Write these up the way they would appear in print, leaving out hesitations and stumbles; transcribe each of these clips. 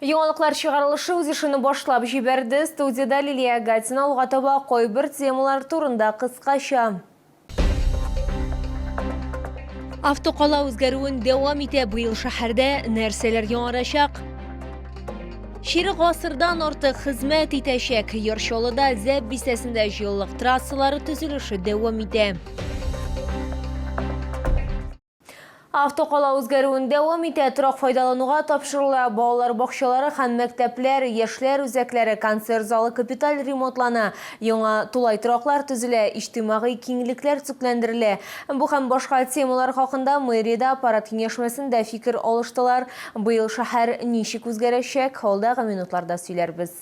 Яңалыклар чыгарылышы үз эшен башлап җибәрде. Студиядә Лилия Гатина алга таба кайбер темалар турында кыскача. Автокала үзгәрүен дәвам итә. Быел шәһәрдә нәрсәләр яңарачак? Чирек гасырдан артык хезмәт итәчәк. Яр Чаллыда Зәб бистәсендә җылылык трассалары төзелеше дәвам итә. Автокала үзгәрүен дәвам итә, торак файдалануга тапшырыла, балалар бакчалары һәм мәктәпләр, яшьләр үзәкләре, концерт залы капиталь ремонтлана, яңа тулай тораклар төзелә, иҗтимагый киңлекләр төзекләндерелә. Бу һәм башка темалар хакында мэриядә аппарат киңәшмәсендә фикер алыштылар. Быел шәһәр ничек үзгәрәчәк, алдагы минутларда сөйләрбез.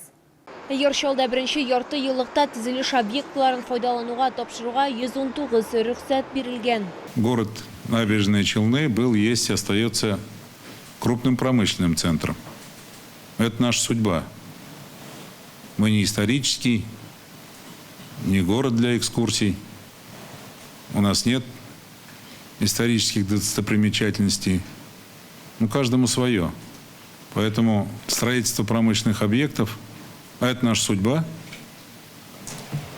Яр Чаллыда беренче ярты еллыкта төзелеш объектларын файдалануга тапшыруга 119 рөхсәт бирелгән. Город Набережные Челны был, есть и остается крупным промышленным центром. Это наша судьба. Мы не исторический, не город для экскурсий. У нас нет исторических достопримечательностей. Ну, каждому свое. Поэтому строительство промышленных объектов – это наша судьба,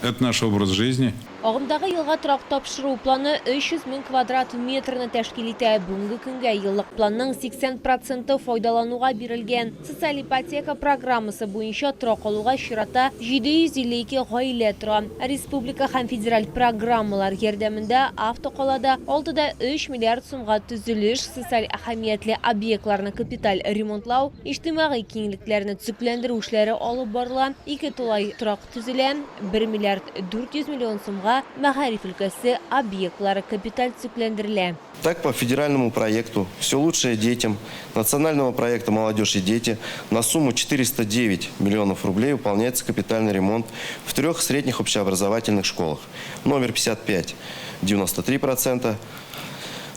это наш образ жизни. Агымдагы елга торак тапшыру планы 300 мең квадрат метрны тәшкил итә. Бүгенге көнгә еллык планның 80 проценты файдалануга бирелгән. Социаль ипотека программасы буенча торак алуга чиратта 752 гаилә тора. Республика һәм федераль программалар ярдәмендә автокалада 6,3 миллиард сумга төзелеш, социаль әһәмиятле объектларны капиталь ремонтлау, иҗтимагый киңлекләрне төзекләндерү эшләре алып барыла, ике тулай торак төзелә, 1 миллиард 400 миллион сумга мәгариф өлкәсе объектлары капиталь төзекләндерелә. Так, по федеральному проекту «Все лучшее детям» национального проекта «Молодежь и дети» на сумму 409 миллионов рублей выполняется капитальный ремонт в трех средних общеобразовательных школах. Номер 55 – 93%,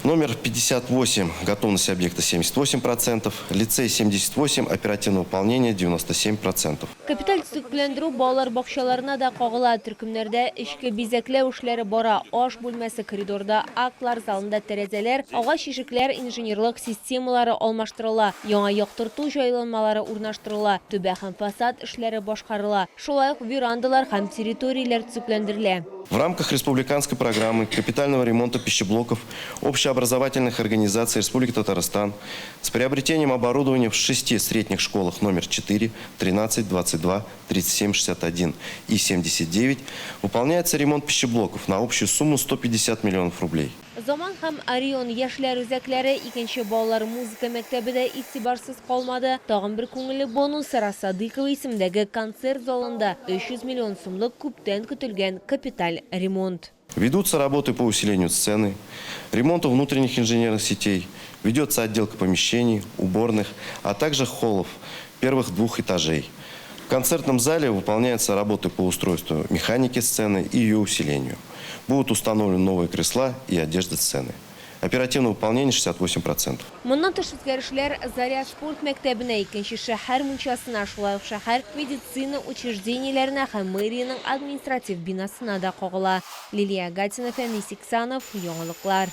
Номер 58, готовность объекта 78%, лицей 78, оперативное выполнение 97%. Капиталь төзекләндерү балалар бакчаларына да кагыла. Төркемнәрдә эчке бизәкләү эшләре бара. Аш бүлмәсе, коридорда, актлар залында тәрәзәләр, агач ишекләр, инженерлык системалары алмаштырыла, яңа яктырту җайланмалары урнаштырыла, түбә һәм фасад эшләре башкарыла, шулай ук верандалар һәм территорияләр төзекләндерелә. В рамках республиканской программы капитального ремонта пищеблоков общеобразовательных организаций Республики Татарстан с приобретением оборудования в шести средних школах номер 4, 13, 22, 37, 61 и 79 выполняется ремонт пищеблоков на общую сумму 150 миллионов рублей. Заман һәм Орион яшьләр үзәкләре, икенче балалар музыка мәктәбе дә игътибарсыз калмады. Тагын бер күңелле бонус, Сара Садыйкова исемендәге концерт залында 300 миллион сумлык күптән көтелгән капиталь ремонт. Ведутся работы по усилению сцены, ремонту внутренних инженерных сетей, ведется отделка помещений, уборных, а также холлов первых двух этажей. В концертном зале выполняются работы по устройству механики сцены и ее усилению. Будут установлены новые кресла и одежда сцены. Оперативное выполнение 68%. Моннан тыш үзгәрешләр Заря спорт мәктәбенә, икенче шәһәр мунчасына, шулай ук шәһәр медицина учреждениеләренә һәм мэриянең административ бинасына да кагыла. Лилия Гатина, Фәнис Иксанов, Яңалыклар.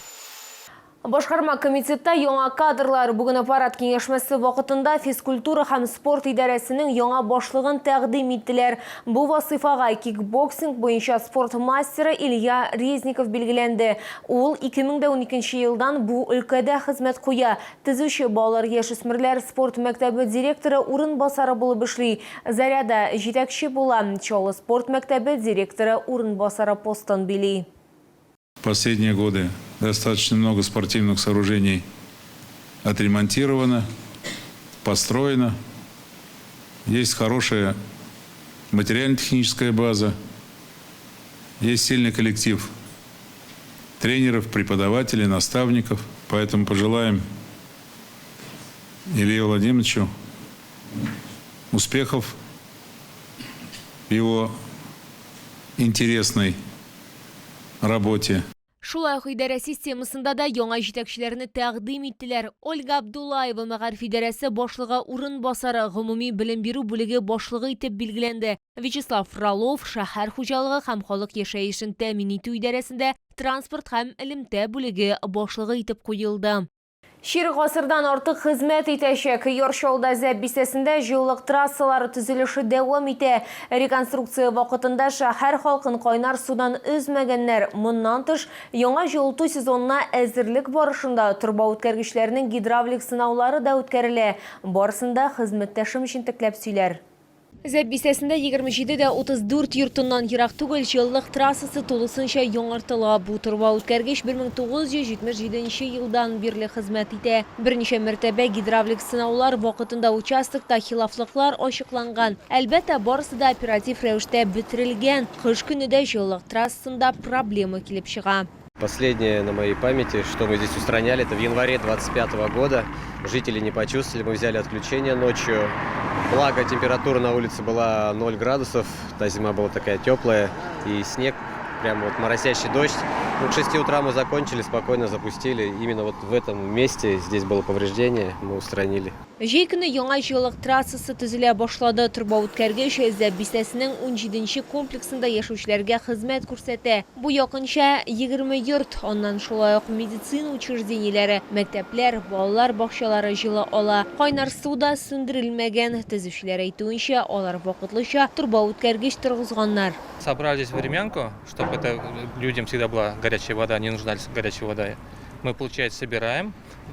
Башкарма комитетта яңа кадрлар. Бүген аппарат киңәшмәсе вакытында физкультура һәм спорт идарәсенең яңа башлыгын тәкъдим иттеләр. Бу вазыйфага кикбоксинг буенча спорт мастеры Илья Резников билгеләнде. Ул 2012 елдан бу өлкәдә хезмәт куя. Төзүче балалар-яшүсмерләр спорт мәктәбе директоры урынбасары булып эшли. Заряда җитәкче була, Чаллы спорт мәктәбе директоры урынбасары постын били. В последние годы достаточно много спортивных сооружений отремонтировано, построено. Есть хорошая материально-техническая база, есть сильный коллектив тренеров, преподавателей, наставников. Поэтому пожелаем Илье Владимировичу успехов в его интересной работе. Шулай ук идарә системасында да яңа җитәкчеләрне тәкъдим иттеләр. Ольга Абдуллаева мәгариф идарәсе башлыгы урынбасары, гомуми белем бирү бүлеге башлыгы итеп билгеләнде. Вячеслав Фролов шәһәр хуҗалыгы һәм халык яшәешен тәэмин итү идарәсендә транспорт һәм элемтә бүлеге башлыгы итеп куелды. Чирек гасырдан артык хезмәт итәчәк. Яр Чаллыда Зәб бистәсендә җылылык трассалары төзелеше дәвам итә. Реконструкция вакытында шәһәр халкын кайнар судан өзмәгәннәр. Моннан тыш, яңа җылыту сезонына әзерлек барышында торбаүткәргечләрнең гидравлик сынаулары да үткәрелә. Барысын да хезмәттәшем җентекләп сөйләр. Зәб бистәсендә 27 дә 34 йортыннан ерак түгел җылылык трассасы тулысынча яңартыла. Бу торба үткәргеч 1977 нче елдан бирле хезмәт итә. Берничә мәртәбә гидравлик сынаулар вакытында участокта хилафлыклар ачыкланган. Әлбәттә, барысы да оператив рәвештә бетерелгән. Кыш көне дә җылылык трассасында проблема килеп чыга. Последнее на моей памяти, что мы здесь устраняли, это в январе 25 года. Жители не почувствовали, мы взяли отключение ночью. Благо, температура на улице была 0 градусов, та зима была такая теплая, и снег, прям вот моросящий дождь. Ну, к 6 утра мы закончили, спокойно запустили. Именно вот в этом месте здесь было повреждение, мы устранили. Җәй көне яңа җылылык трассасы төзелә башлады. Торбаүткәргеч Зәб бистәсенең унҗиденче комплексында яшәүчеләргә хезмәт күрсәтә. Бу якынча 20 йорт, аннан шулай ук медицина учреждениеләре, мәктәпләр, балалар бакчалары җылы ала. Кайнар су да сүндерелмәгән. Төзүчеләр әйтүенчә, алар вакытлыча торбаүткәргеч торгызганнар. Собрали здесь времянку, чтобы это людям всегда была горячая вода, не нуждались в горячей воде. Мы, получается, собираем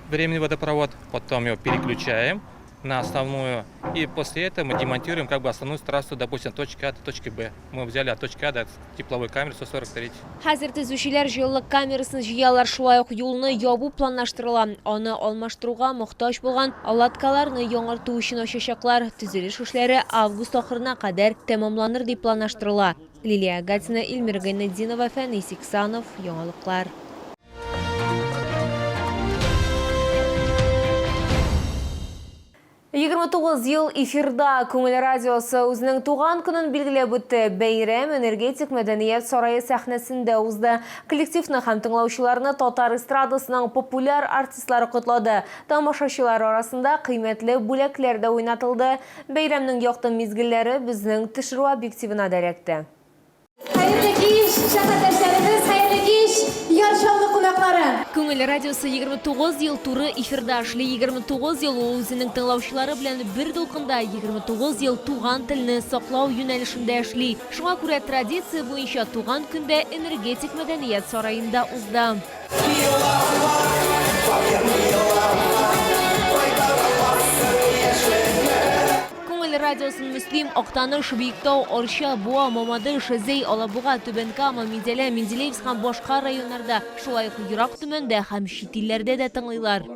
временный водопровод, потом его переключаем на основную, и после этого мы демонтируем как бы основную трассу, допустим, точки А до точки Б. Мы взяли от точки А до тепловой камеры 143. Хәзер төзүчеләр җылылык камерасын җыялар, шулай ук юлны ябу планлаштырыла. Аны алмаштыруга мохтаҗ булган латкаларны яңарту өчен ачачаклар. Төзелеш эшләре август ахырына кадәр тәмамланыр дип планлаштырыла. Лилия Гатина, Илмир Гайнетдинова, Фәнис Иксанов, Яңалыклар. 29 ел эфирда Күңел радиосы үзенең туган көнен билгеләп үтте. Бәйрәм Энергетик мәдәният сарае сәхнәсендә узды. Коллективны һәм тыңлаучыларны татар эстрадасының популяр артистлары котлады. Тамашачылар арасында кыйммәтле бүләкләр дә уйнатылды. Бәйрәмнең якты мизгелләре безнең төшерү объективына да эләкте. Хәерле кич, шәһәрдәшләребез, хәерле кич, Яр Чаллы кунаклары! Күңел радиосы 29 ел туры эфирда эшли. 29 ел ул үзенең тыңлаучылары белән бер дулкында, 29 ел туган телне саклау юнәлешендә эшли. Шуңа күрә традиция буенча туган көн дә Энергетик мәдәният сараенда узды. Күңел радиосын Мөслим, Актаныш, Биектау, Арча, Буа, Мамадыш, Зәй, Алабуга, Түбән Кама, Минзәлә, Менделеевск һәм башка районнарда, шулай ук ерак Төмәндә һәм чит илләрдә дә тыңлыйлар.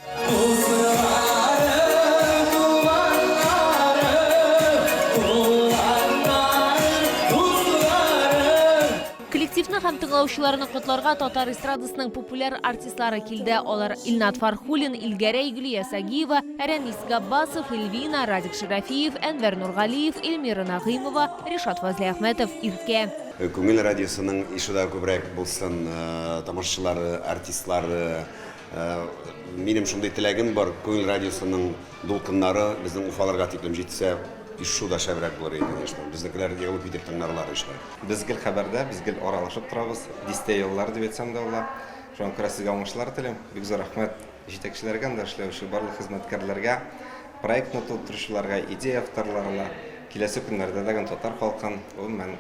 Коллективны һәм тыңлаучыларны котларга татар эстрадасының популяр артистлары килде. Алар Илнат Фархуллин, Илгәрәй, Гөлия Сагиева, Рәмис Габбасов, Эльвина, Радик Шәрәфиев, Әнвәр Нургалиев, Эльмира Нәгыймова, Ришат Фазлиәхмәтов, Иркә. Күңел радиосының ише дә күбрәк булсын, тамашачылары, артистлары. Минем шундый теләгем бар, Күңел радиосының дулкыннары безнең Уфаларга тиклем җитсә, ишу да шәбрәк булыр иде, конечно. Безнекеләр егылып китеп тыңларлар ише. Без гел хәбәрдә, без гел аралашып торабыз. Дистә еллар дип әйтсәм дә була. Шуңа күрә сезгә уңышлар телим. Бик зур рәхмәт җитәкчеләргә, анда эшләүче барлык хезмәткәрләргә, проектны тудыручыларга, идея авторларына. Киләсе көннәрдә дә татар халкын, гомумән,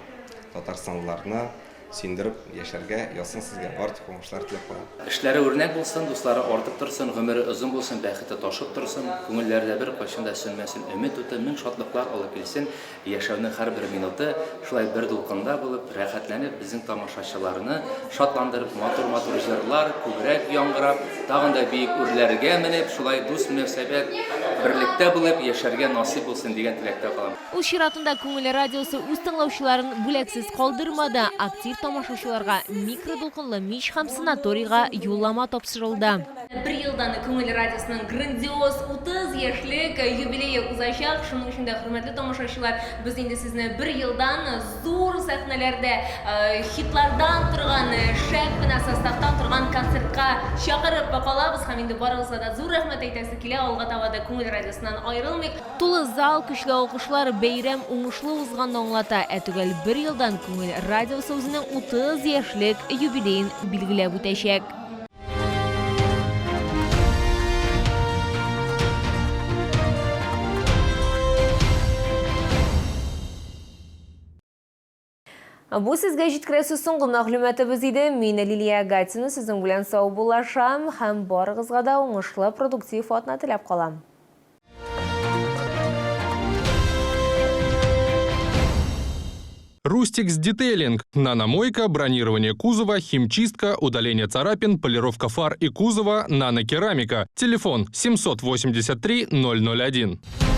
татарстанлыларны сөендереп яшәргә язсын сезгә. Бары тик уңышлар теләп калам. Эшләре үрнәк булсын, дуслары артып торсын, гомере озын булсын, бәхете ташып торсын, күңелләрдә беркайчан да сүнмәсен өмет уты, мең шатлыклар алып килсен, Яшәүнең һәрбер минуты шулай бер дулкында булып, рәхәтләнеп, безнең тамашачыларны шатландырып, матур-матур җырлар күбрәк яңгырап, тагын да биек үрләргә менеп, шулай дус мөнәсәбәт, берлектә булып яшәргә насыйп булсын дигән теләктә калам. Үз чиратында Күңел радиосы үз тыңлаучыларын бүләксез калдырмады, актив тамашачыларга микродулкынлы мич һәм санаторийга юллама тапшырылды. Бер елдан Күңел радиосының грандиоз 30 яшьлек юбилее узачак. Шуның өчен дә, хөрмәтле тамашачылар, без инде сезне бер елдан зур сәхнәләрдә хитлардан торган, шәп кенә составтан торган концертка чакырып калабыз. Һәм инде барыгызга да зур рәхмәт әйтәсе килә. Алга таба да Күңел радиосыннан аерылмыйк. Тулы зал, көчле алкышлар бәйрәм уңышлы узганны аңлата. Ә төгәл бер елдан Күңел радиосы үзенең 30 яшьлек юбилеен билгеләп үтәчәк. Бу сезгә җиткерәсе соңгы мәгълүматыбыз иде. Мин, Лилия Гатина, сезнең белән саубуллашам һәм барыгызга да уңышлы, продуктив атна теләп калам. Рустикс Детейлинг. Наномойка, бронирование кузова, химчистка, удаление царапин, полировка фар и кузова, нанокерамика. Телефон 783 001.